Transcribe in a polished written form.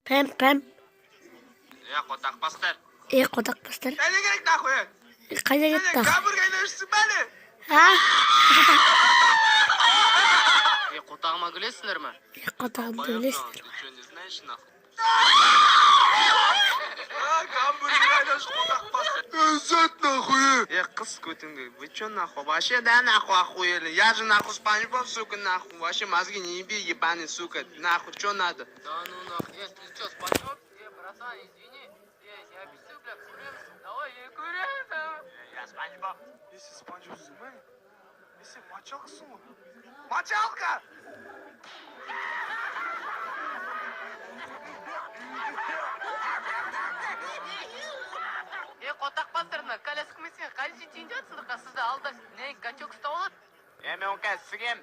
Пәм, пәм. Е, қотақбастар. Е, қотақбастар. Қайда керек нахуй? Е, қайда Сен кетті? гамбург айдаушысың ба не? А? Е, қотағыма күлесіңдер ме? Е, қотағымды білесіңдер. Ты что, не знаешь, нахуй? А, гамбургер айдаушы қотақбас. Зат нахуй. Е, қыз көтіңді. Вы чё нахуй? Вообще да нахуй охуели. Я же нахуй Спанч Боб, сука, нахуй. Вообще мозги не еби, ебаный, сука. Нахуй, чё надо? Да ну нахуй. Е, ты чё, Спанч Боб? Е, братан, извини. Е, я объясню, бля, көреміз. Давай, е, көреміз. Я Спанч Боб. Е, сен Спанч Бобсың ба? Е, сен мочалкасың ғой. Мочалка! Е, қотақбастар, мына коляскамен сен қанша тиын жатсыңдар? Сізді алда не качок ұстап алады? Е, мен оны қазір сігем.